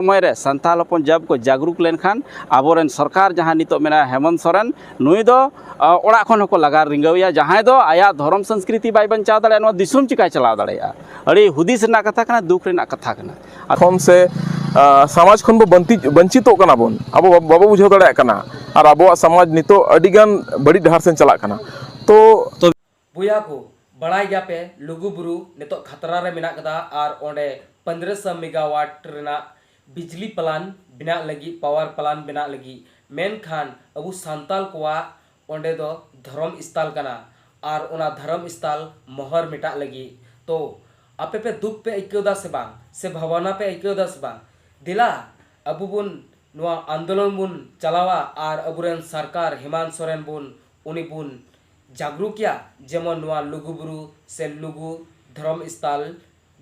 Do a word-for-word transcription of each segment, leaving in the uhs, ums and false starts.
ᱥᱚᱢᱚᱭ ᱨᱮ ᱥᱟᱱᱛᱟᱲ ᱦᱚᱯᱚᱱ ᱡᱟᱵ ᱠᱚ ᱡᱟᱜᱽᱨᱩᱠ ᱞᱮᱱᱠᱷᱟᱱ ᱟᱵᱚᱨᱮᱱ ᱥᱚᱨᱠᱟᱨ ᱡᱟᱦᱟᱸ ᱱᱤᱛᱚᱜ ᱢᱮᱱᱟᱭᱟ ᱦᱮᱢᱚᱱᱛ ᱥᱚᱨᱮᱱ, ᱱᱩᱭ ᱫᱚ ᱚᱲᱟᱜ ᱠᱷᱚᱱ ᱦᱚᱸᱠᱚ ᱞᱟᱜᱟ ᱨᱤᱸᱜᱟᱹᱣᱮᱭᱟ᱾ ᱡᱟᱦᱟᱸᱭ ᱫᱚ ᱟᱭᱟᱜ ᱫᱷᱚᱨᱚᱢ ᱥᱚᱝᱥᱠᱨᱤᱛᱤ ᱵᱟᱭ ᱵᱟᱧᱪᱟᱣ ᱫᱟᱲᱮᱭᱟᱜᱼᱟ, ᱱᱚᱣᱟ ᱫᱤᱥᱚᱢ ᱪᱤᱠᱟᱭ ᱪᱟᱞᱟᱣ ᱫᱟᱲᱮᱭᱟᱜᱼᱟ? ᱟᱹᱰᱤ ᱦᱩᱫᱤᱥ ᱨᱮᱱᱟᱜ ᱠᱟᱛᱷᱟ ᱠᱟᱱᱟ, ᱫᱩᱠ ᱨᱮᱱᱟᱜ ᱠᱟᱛᱷᱟ ᱠᱟᱱᱟ᱾ ᱠᱷᱚᱱ ᱥᱮ ᱥᱚᱢᱟᱡᱽ ᱠᱷᱚᱱ ᱵᱚ ᱵᱚᱧᱪᱤᱛᱚᱜ ᱠᱟᱱᱟ ᱵᱚᱱ, ᱟᱵᱚ ᱵᱟᱵᱚ ᱵᱩᱡᱷᱟᱹᱣ ᱫᱟᱲᱮᱭᱟᱜ ᱠᱟᱱᱟ᱾ ᱟᱨ ᱟᱵᱚᱣᱟᱜ ᱥᱚᱢᱟᱡᱽ ᱱᱤᱛᱚᱜ ᱟᱹᱰᱤᱜᱟᱱ ᱵᱟᱹᱲᱤᱡ ᱰᱟᱦᱟᱨ ᱥᱮᱱ ᱪᱟᱞᱟᱜ ᱠᱟᱱᱟ᱾ ᱛᱚ ᱵᱚᱭᱦᱟ ᱠᱚ, ᱵᱟᱲᱟᱭ ᱜᱮᱭᱟᱯᱮ ᱞᱩᱜᱩ ᱵᱩᱨᱩ ᱱᱤᱛᱚᱜ ᱠᱷᱟᱛᱨᱟ ᱨᱮ ᱢᱮᱱᱟᱜ ᱠᱟᱫᱟ ᱟᱨ ᱚᱸᱰᱮ ᱯᱚᱱᱫᱽᱨᱚᱥᱚ ᱢᱮᱜᱟᱣᱟᱴ ᱨᱮᱱᱟᱜ ᱵᱤᱡᱽᱞᱤ ᱯᱞᱟᱱ ᱵᱮᱱᱟᱜ ᱞᱟᱹᱜᱤᱫ, ᱯᱟᱣᱟᱨ ᱯᱞᱟᱱ ᱵᱮᱱᱟᱜ ᱞᱟᱹᱜᱤᱫ᱾ ᱢᱮᱱᱠᱷᱟᱱ ᱟᱵᱚ ᱥᱟᱱᱛᱟᱞ ᱠᱚᱣᱟᱜ ᱚᱸᱰᱮ ᱫᱚ ᱫᱷᱚᱨᱚᱢ ᱥᱛᱷᱟᱞ ᱠᱟᱱᱟ ᱟᱨ ᱚᱱᱟ ᱫᱷᱚᱨᱚᱢ ᱥᱛᱷᱟᱞ ᱢᱚᱦᱚᱨ ᱢᱮᱴᱟᱜ ᱞᱟᱹᱜᱤᱫ᱾ ᱛᱚ ᱟᱯᱮ ᱯᱮ ᱫᱩᱠ ᱯᱮ ᱟᱹᱭᱠᱟᱹᱣ ᱫᱟ ᱥᱮ ᱵᱟᱝ, ᱥᱮ ᱵᱷᱟᱵᱽᱱᱟ ᱯᱮ ᱟᱹᱭᱠᱟᱹᱣ ᱫᱟ ᱥᱮ ᱵᱟᱝ? ᱫᱮᱞᱟ ᱟᱵᱚ ᱵᱚᱱ ᱱᱚᱣᱟ ᱟᱱᱫᱳᱞᱚᱱ ᱵᱚᱱ ᱪᱟᱞᱟᱣᱟ ᱟᱨ ᱟᱵᱚᱨᱮᱱ ᱥᱚᱨᱠᱟᱨ ᱦᱮᱢᱟᱱᱛ ᱥᱚᱨᱮᱱ ᱵᱚᱱ, ᱩᱱᱤ ᱵᱚᱱ ᱡᱟᱜᱽᱨᱩᱠᱮᱭᱟ, ᱡᱮᱢᱚᱱ ᱱᱚᱣᱟ ᱞᱩᱜᱩ ᱵᱩᱨᱩ ᱥᱮ ᱞᱩᱜᱩ ᱫᱷᱚᱨᱚᱢ ᱥᱛᱷᱟᱞ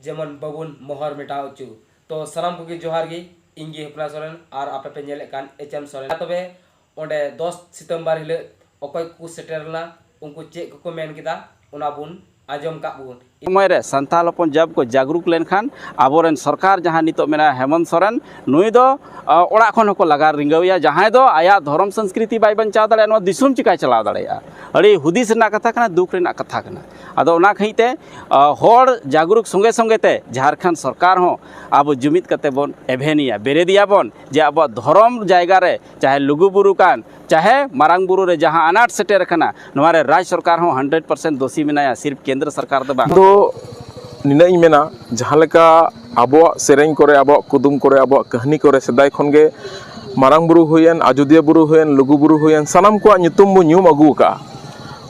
ᱡᱮᱢᱚᱱ ᱵᱟᱵᱚᱱ ᱢᱚᱦᱚᱨ ᱢᱮᱴᱟᱣ ᱦᱚᱪᱚ᱾ ᱛᱚ ᱥᱟᱱᱟᱢ ᱠᱚᱜᱮ ᱡᱚᱦᱟᱨ ᱜᱮ, ᱤᱧ ᱜᱮ ᱦᱚᱯᱱᱟ ᱥᱚᱨᱮᱱ ᱟᱨ ᱟᱯᱮ ᱯᱮ ᱧᱮᱞᱮᱫ ᱠᱟᱱ ᱮᱪ ᱮᱢ ᱥᱚᱨᱮᱱ᱾ ᱛᱚᱵᱮ ᱚᱸᱰᱮ ᱫᱚᱥ ᱥᱤᱛᱚᱢᱵᱚᱨ ᱦᱤᱞᱳᱜ ᱚᱠᱚᱭ ᱠᱚᱠᱚ ᱥᱮᱴᱮᱨ ᱞᱮᱱᱟ, ᱩᱱᱠᱩ ᱪᱮᱫ ᱠᱚᱠᱚ ᱢᱮᱱ ᱠᱮᱫᱟ, ᱚᱱᱟ ᱵᱚᱱ ᱟᱸᱡᱚᱢ ᱠᱟᱜ ᱵᱚᱱ᱾ ᱥᱚᱢᱚᱭ ᱨᱮ ᱥᱟᱱᱛᱟᱲ ᱦᱚᱯᱚᱱ ᱡᱟᱵ ᱠᱚ ᱡᱟᱜᱽᱨᱩᱠ ᱞᱮᱱᱠᱷᱟᱱ ᱟᱵᱚᱨᱮᱱ ᱥᱚᱨᱠᱟᱨ ᱡᱟᱦᱟᱸ ᱱᱤᱛᱚᱜ ᱢᱮᱱᱟᱭᱟ ᱦᱮᱢᱚᱱᱛ ᱥᱚᱨᱮᱱ, ᱱᱩᱭ ᱫᱚ ᱚᱲᱟᱜ ᱠᱷᱚᱱ ᱦᱚᱸᱠᱚ ᱞᱟᱜᱟ ᱨᱤᱸᱜᱟᱹᱣᱮᱭᱟ᱾ ᱡᱟᱦᱟᱸᱭ ᱫᱚ ᱟᱭᱟᱜ ᱫᱷᱚᱨᱚᱢ ᱥᱚᱝᱥᱠᱨᱤᱛᱤ ᱵᱟᱭ ᱵᱟᱧᱪᱟᱣ ᱫᱟᱲᱮᱭᱟᱜᱼᱟ, ᱱᱚᱣᱟ ᱫᱤᱥᱚᱢ ᱪᱤᱠᱟᱭ ᱪᱟᱞᱟᱣ ᱫᱟᱲᱮᱭᱟᱜᱼᱟ? ᱟᱹᱰᱤ ᱦᱩᱫᱤᱥ ᱨᱮᱱᱟᱜ ᱠᱟᱛᱷᱟ ᱠᱟᱱᱟ, ᱫᱩᱠ ᱨᱮᱱᱟᱜ ᱠᱟᱛᱷᱟ ᱠᱟᱱᱟ᱾ ᱟᱫᱚ ᱚᱱᱟ ᱠᱷᱟᱹᱛᱤᱨ ᱛᱮ ᱦᱚᱲ ᱡᱟᱜᱽᱨᱩᱠ ᱥᱚᱸᱜᱮ ᱥᱚᱸᱜᱮ ᱛᱮ ᱡᱷᱟᱲᱠᱷᱚᱸᱰ ᱥᱚᱨᱠᱟᱨ ᱦᱚᱸ ᱟᱵᱚ ᱡᱩᱢᱤᱫ ᱠᱟᱛᱮ ᱵᱚᱱ ᱮᱵᱷᱮᱱᱮᱭᱟ, ᱵᱮᱨᱮᱫᱮᱭᱟ ᱵᱚᱱ, ᱡᱮ ᱟᱵᱚᱣᱟᱜ ᱫᱷᱚᱨᱚᱢ ᱡᱟᱭᱜᱟ ᱨᱮ, ᱪᱟᱦᱮ ᱞᱩᱜᱩ ᱵᱩᱨᱩ ᱠᱟᱱ, ᱪᱟᱦᱮ ᱢᱟᱨᱟᱝ ᱵᱩᱨᱩ ᱨᱮ ᱡᱟᱦᱟᱸ ᱟᱱᱟᱴ ᱥᱮᱴᱮᱨ ᱟᱠᱟᱱᱟ, ᱱᱚᱣᱟ ᱨᱮ ᱨᱟᱡᱽ ᱥᱚᱨᱠᱟᱨ ᱦᱚᱸ ᱦᱟᱱᱰᱨᱮᱰ ᱯᱟᱨᱥᱮᱱᱴ ᱫᱳᱥᱤ ᱢᱮᱱᱟᱭᱟ, ᱥᱤᱨᱯ ᱠᱮᱱᱫᱨᱚ ᱥᱚᱨᱠᱟᱨ ᱫᱚ ᱵᱟᱝ᱾ ᱫᱚ ᱱᱤᱱᱟᱹᱜ ᱤᱧ ᱢᱮᱱᱟ, ᱡᱟᱦᱟᱸ ᱞᱮᱠᱟ ᱟᱵᱚᱣᱟᱜ ᱥᱮᱨᱮᱧ ᱠᱚᱨᱮ, ᱟᱵᱚᱣᱟᱜ ᱠᱩᱫᱩᱢ ᱠᱚᱨᱮ, ᱟᱵᱚᱣᱟᱜ ᱠᱟᱹᱦᱱᱤ ᱠᱚᱨᱮ ᱥᱮᱫᱟᱭ ᱠᱷᱚᱱ ᱜᱮ ᱢᱟᱨᱟᱝ ᱵᱩᱨᱩ ᱦᱩᱭᱮᱱ, ᱟᱡᱳᱫᱤᱭᱟᱹ ᱵᱩᱨᱩ ᱦᱩᱭᱮᱱ, ᱞᱩᱜᱩ ᱵᱩᱨᱩ ᱦᱩᱭᱮᱱ, ᱥᱟᱱᱟᱢ ᱠᱚᱣᱟᱜ ᱧᱩᱛᱩᱢ ᱵᱚ ᱧᱩᱢ ᱟᱹᱜᱩ ᱟᱠᱟᱫᱼᱟ᱾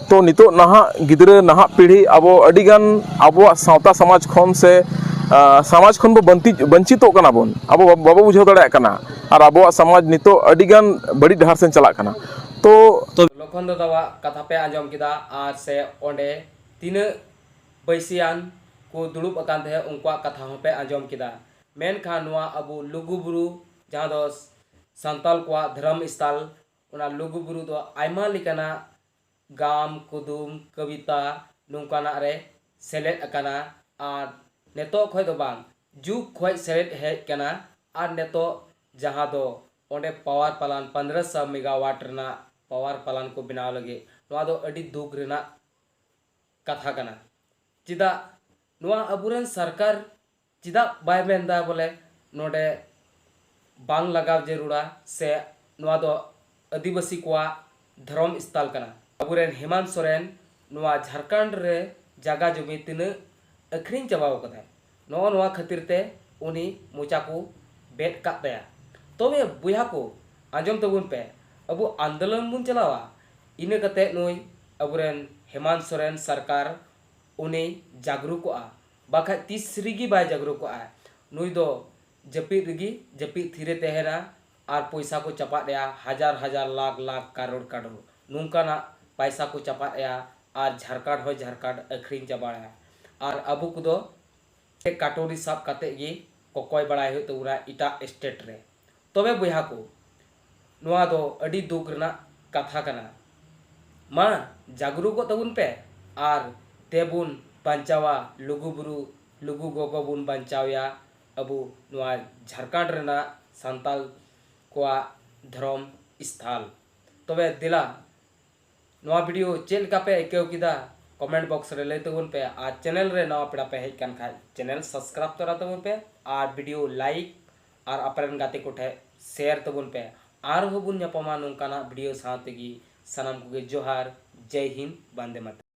ᱛᱚ ᱱᱤᱛᱚᱜ ᱱᱟᱦᱟᱜ ᱜᱤᱫᱽᱨᱟᱹ, ᱱᱟᱦᱟᱜ ᱯᱤᱲᱦᱤ ᱟᱵᱚ ᱟᱹᱰᱤᱜᱟᱱ ᱟᱵᱚᱣᱟᱜ ᱥᱟᱶᱛᱟ ᱥᱚᱢᱟᱡᱽ ᱠᱷᱚᱱ ᱥᱮ ᱥᱚᱢᱟᱡᱽ ᱠᱷᱚᱱ ᱵᱚ ᱵᱚᱧᱪᱤᱛᱚᱜ ᱠᱟᱱᱟ ᱵᱚᱱ, ᱟᱵᱚ ᱵᱟᱵᱚ ᱵᱩᱡᱷᱟᱹᱣ ᱫᱟᱲᱮᱭᱟᱜ ᱠᱟᱱᱟ᱾ ᱟᱨ ᱟᱵᱚᱣᱟᱜ ᱥᱚᱢᱟᱡᱽ ᱱᱤᱛᱚᱜ ᱟᱹᱰᱤᱜᱟᱱ ᱵᱟᱹᱲᱤᱡ ᱰᱟᱦᱟᱨ ᱥᱮᱱ ᱪᱟᱞᱟᱜ ᱠᱟᱱᱟ᱾ ᱛᱚ ᱞᱚᱠᱷᱚᱱ ᱫᱟᱫᱟᱣᱟᱜ ᱠᱟᱛᱷᱟ ᱯᱮ ᱟᱸᱡᱚᱢ ᱠᱮᱫᱟ, ᱟᱨ ᱥᱮ ᱚᱸᱰᱮ ᱛᱤᱱᱟᱹᱜ ᱵᱟᱹᱭᱥᱤᱭᱟᱱ ᱠᱚ ᱫᱩᱲᱩᱵ ᱟᱠᱟᱱ ᱛᱟᱦᱮᱸᱫ, ᱩᱱᱠᱩᱣᱟᱜ ᱠᱟᱛᱷᱟ ᱦᱚᱸᱯᱮ ᱟᱸᱡᱚᱢ ᱠᱮᱫᱟ᱾ ᱢᱮᱱᱠᱷᱟᱱ ᱱᱚᱣᱟ ᱟᱵᱚ ᱞᱩᱜᱩ ᱵᱩᱨᱩ, ᱡᱟᱦᱟᱸ ᱫᱚ ᱥᱟᱱᱛᱟᱞ ᱠᱚᱣᱟᱜ ᱫᱷᱚᱨᱚᱢ ᱥᱛᱷᱟᱱ, ᱚᱱᱟ ᱞᱩᱜᱩ ᱵᱩᱨᱩ ᱫᱚ ᱟᱭᱢᱟ ᱞᱮᱠᱟᱱᱟᱜ ᱜᱟᱢ, ᱠᱩᱫᱩᱢ, ᱠᱚᱵᱤᱛᱟ ᱱᱚᱝᱠᱟᱱᱟᱜ ᱨᱮ ᱥᱮᱞᱮᱫ ᱟᱠᱟᱱᱟ᱾ ᱟᱨ ᱱᱤᱛᱚᱜ ᱠᱷᱚᱱ ᱫᱚ ᱵᱟᱝ, ᱡᱩᱜᱽ ᱠᱷᱚᱱ ᱥᱮᱞᱮᱫ ᱦᱮᱡ ᱟᱠᱟᱱᱟ᱾ ᱟᱨ ᱱᱤᱛᱚᱜ ᱡᱟᱦᱟᱸ ᱫᱚ ᱚᱸᱰᱮ power plant ᱯᱚᱱᱫᱽᱨᱚ ᱥᱚ megawatt ᱨᱮᱱᱟᱜ power plant ᱠᱚ ᱵᱮᱱᱟᱣ ᱞᱟᱹᱜᱤᱫ, ᱱᱚᱣᱟ ᱫᱚ ᱟᱹᱰᱤ ᱫᱩᱠ ᱨᱮᱱᱟᱜ ᱠᱟᱛᱷᱟ ᱠᱟᱱᱟ᱾ ᱪᱮᱫᱟᱜ ᱱᱚᱣᱟ ᱟᱵᱚᱨᱮᱱ ᱥᱚᱨᱠᱟᱨ ᱪᱮᱫᱟᱜ ᱵᱟᱭ ᱢᱮᱱᱫᱟ ᱵᱚᱞᱮ ᱱᱚᱰᱮ ᱵᱟᱝ ᱞᱟᱜᱟᱣ ᱡᱟᱹᱨᱩᱲᱟ ᱥᱮ ᱱᱚᱣᱟ ᱫᱚ ᱟᱹᱫᱤᱵᱟᱹᱥᱤ ᱠᱚᱣᱟᱜ ᱫᱷᱚᱨᱚᱢ ᱥᱛᱷᱟᱱ ᱠᱟᱱᱟ? ᱟᱵᱚᱨᱮᱱ ᱦᱮᱢᱟᱱᱛ ᱥᱚᱨᱮᱱ ᱱᱚᱣᱟ ᱡᱷᱟᱲᱠᱷᱚᱸᱰ ᱨᱮ ᱡᱟᱜᱟ ᱡᱚᱢᱤ ᱛᱤᱱᱟᱹᱜ ᱟᱹᱠᱷᱨᱤᱧ ᱪᱟᱵᱟᱣ ᱠᱟᱫᱟᱭ, ᱱᱚᱜᱼᱚ ᱱᱚᱣᱟ ᱠᱷᱟᱹᱛᱤᱨ ᱛᱮ ᱩᱱᱤ ᱢᱚᱪᱟ ᱠᱚ ᱵᱮᱫ ᱠᱟᱜ ᱛᱟᱭᱟ᱾ ᱛᱚᱵᱮ ᱵᱚᱭᱦᱟ ᱠᱚ, ᱟᱸᱡᱚᱢ ᱛᱟᱵᱚᱱ ᱯᱮ, ᱟᱵᱚ ᱟᱱᱫᱳᱞᱚᱱ ᱵᱚᱱ ᱪᱟᱞᱟᱣᱟ, ᱤᱱᱟᱹ ᱠᱟᱛᱮ ᱱᱩᱭ ᱟᱵᱚᱨᱮᱱ ᱦᱮᱢᱟᱱᱛ ᱥᱚᱨᱮᱱ ᱥᱚᱨᱠᱟᱨ ᱩᱱᱤ ᱡᱟᱜᱽᱨᱩᱠᱚᱜᱼᱟ, ᱵᱟᱠᱷᱟᱡ ᱛᱤᱥ ᱨᱮᱜᱮ ᱵᱟᱭ ᱡᱟᱜᱽᱨᱩᱠᱚᱜᱼᱟ᱾ ᱱᱩᱭ ᱫᱚ ᱡᱟᱹᱯᱤᱫ ᱨᱮᱜᱮ ᱡᱟᱹᱯᱤᱫ ᱛᱷᱤᱨᱮ ᱛᱟᱦᱮᱱᱟ ᱟᱨ ᱯᱚᱭᱥᱟ ᱠᱚ ᱪᱟᱯᱟᱫ ᱮᱭᱟ, ᱦᱟᱡᱟᱨ ᱦᱟᱡᱟᱨ, ᱞᱟᱠᱷ ᱞᱟᱠᱷ, ᱠᱟᱨᱳᱲ ᱠᱟᱨᱳᱲ ᱱᱚᱝᱠᱟᱱᱟᱜ ᱯᱚᱭᱥᱟ ᱠᱚ ᱪᱟᱯᱟᱫ ᱮᱭᱟ᱾ ᱟᱨ ᱡᱷᱟᱨᱠᱷᱚᱸᱰ ᱦᱚᱸ ᱡᱷᱟᱨᱠᱷᱚᱸᱰ ᱟᱹᱠᱷᱨᱤᱧ ᱪᱟᱵᱟᱭᱟ᱾ ᱟᱨ ᱟᱵᱚ ᱠᱚᱫᱚ ᱠᱟᱴᱳᱨᱤ ᱥᱟᱵ ᱠᱟᱛᱮ ᱜᱮ ᱠᱚᱠᱚᱭ ᱵᱟᱲᱟᱭ ᱦᱩᱭᱩᱜ ᱛᱟᱵᱚᱱᱟ ᱮᱴᱟᱜ ᱥᱴᱮᱴ ᱨᱮ᱾ ᱛᱚᱵᱮ ᱵᱚᱭᱦᱟ ᱠᱚ, ᱱᱚᱣᱟ ᱫᱚ ᱟᱹᱰᱤ ᱫᱩᱠ ᱨᱮᱱᱟᱜ ᱠᱟᱛᱷᱟ ᱠᱟᱱᱟ᱾ ᱢᱟ ᱡᱟᱜᱽᱨᱩᱠᱚᱜ ᱛᱟᱵᱚᱱ ᱯᱮ ᱟᱨ ᱛᱮᱵᱚᱱ ᱵᱟᱧᱪᱟᱣᱟ ᱞᱩᱜᱩ ᱵᱩᱨᱩ, ᱞᱩᱜᱩ ᱜᱚᱜᱚ ᱵᱚᱱ ᱵᱟᱧᱪᱟᱣᱮᱭᱟ ᱟᱵᱚ ᱱᱚᱣᱟ ᱡᱷᱟᱲᱠᱷᱚᱸᱰ ᱨᱮᱱᱟᱜ ᱥᱟᱱᱛᱟᱞ ᱠᱚᱣᱟᱜ ᱫᱷᱚᱨᱚᱢ ᱥᱛᱷᱟᱱ᱾ ᱛᱚᱵᱮ ᱫᱮᱞᱟ, ᱱᱚᱣᱟ video ᱪᱮᱫ ᱞᱮᱠᱟ ᱯᱮ ᱟᱹᱭᱠᱟᱹᱣ ᱠᱮᱫᱟ, comment box ᱨᱮ ᱞᱟᱹᱭ ᱛᱟᱵᱚᱱ ᱯᱮ᱾ ᱟᱨ channel ᱨᱮ ᱱᱟᱣᱟ ᱯᱮᱲᱟ ᱯᱮ ᱦᱮᱡ ᱠᱟᱱ ᱠᱷᱟᱡ channel subscribe ᱛᱚᱨᱟ ᱛᱟᱵᱚᱱ ᱯᱮ ᱟᱨ video like ᱟᱨ ᱟᱯᱮᱨᱮᱱ ᱜᱟᱛᱮ ᱠᱚᱴᱷᱮᱱ share ᱛᱟᱵᱚᱱ ᱯᱮ᱾ ᱟᱨᱦᱚᱸ ᱵᱚᱱ ᱧᱟᱯᱟᱢᱟ ᱱᱚᱝᱠᱟᱱᱟᱜ video ᱥᱟᱶ ᱛᱮᱜᱮ᱾ ᱥᱟᱱᱟᱢ ᱠᱚᱜᱮ ᱡᱚᱦᱟᱨ, ᱡᱟᱭ ᱦᱤᱱᱫ, ᱵᱟᱱᱫᱮ ᱢᱟᱛᱚᱨᱚᱢ᱾